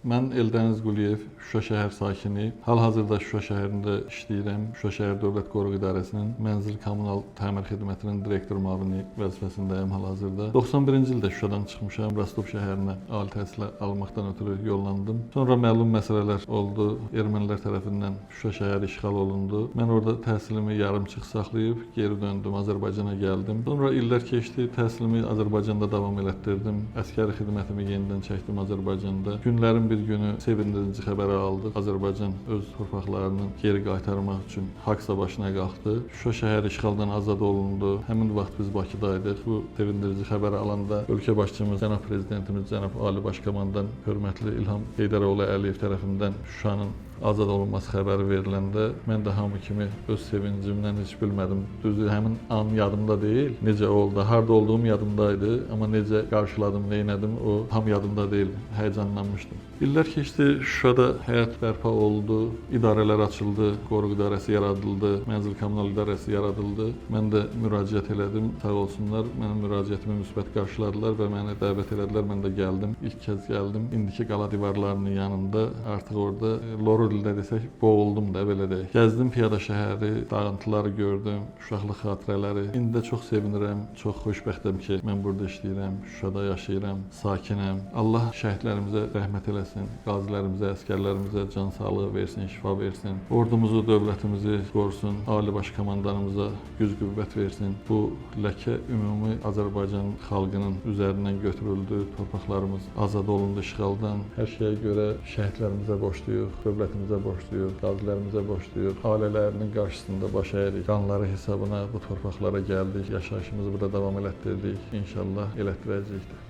Mən Eldəniz Quliyev, Şuşa şəhər sakini. Hal-hazırda Şuşa şəhərində işləyirəm. Şuşa şəhər Dövlət Qoruq İdarəsinin mənzil kommunal təmir xidmətinin direktor müavini vəzifəsindəyəm hal-hazırda. 91-ci ildə Şuşadan çıxmışam. Rostov şəhərinə ali təhsil almaqdan ötürü yollandım. Sonra məlum məsələlər oldu. Ermənilər tərəfindən Şuşa şəhəri işğal olundu. Mən orada təhsilimi yarımçıq saxlayıb geri döndüm, Azərbaycana gəldim. Sonra illər keçdi, təhsilimi Azərbaycanda davam elətdirdim. Əsgəri xidmətimi yenidən çəkdim Azərbaycanda. Günlərin bir günü sevindirici xəbəri aldıq. Azərbaycan öz torpaqlarını geri qaytarmaq üçün haqq savaşına qalxdı. Şuşa şəhəri işğaldan azad olundu. Həmin vaxt biz Bakıdaydıq. Bu sevindirici xəbəri alanda ölkə başçımız, cənab prezidentimiz, cənab Ali Baş Komandan hörmətli İlham Heydəroğlu Əliyev tərəfindən Şuşanın azad olunması xəbəri veriləndə mən də hamı kimi öz sevincimdən heç bilmədim. Düzdür, həmin an yadımda deyil. Necə oldu, harda olduğum yadımdaydı, amma necə qarşıladım, nə etdim, o tam yadımda deyil. Həyəcanlanmışdım. İllər keçdi, Şuşada həyat bərpa oldu, idarələr açıldı, qoruq idarəsi yaradıldı, mənzil kommunal idarəsi yaradıldı. Mən də müraciət elədim. Sağ olsunlar, mənim müraciətimi müsbət qarşıladılar və məni dəvət elədilər. Mən də gəldim. İlk kəz gəldim. İndiki qala divarlarının yanında artıq orada loru dildə desək boğuldum da belə deyək. Gəzdim piyada şəhəri, dağıntıları gördüm, uşaqlıq xatirələri. İndi də çox sevinirəm, çox xoşbəxtəm ki, mən burada işləyirəm, Şuşada yaşayıram, sakinəm. Allah şəhidlərimizə rəhmət eləsin, qazilərimizə, əsgərlərimizə can sağlığı versin, şifa versin. Ordumuzu, dövlətimizi qorusun, Ali Baş Komandanımıza güc qüvvət versin. Bu ləkə ümumi Azərbaycan xalqının üzərindən götürüldü. Torpaqlarımız azad olundu işğaldan. Hər şeyə görə şəhidlərimizə borcluyuq, dövlətimizə borcluyuq, qazilərimizə borcluyuq. Ailələrinin qarşısında baş əyirik. Qanları hesabına bu torpaqlara gəldik, yaşayışımızı burada davam elətdirdik. İnşallah elətdirəcəyik də.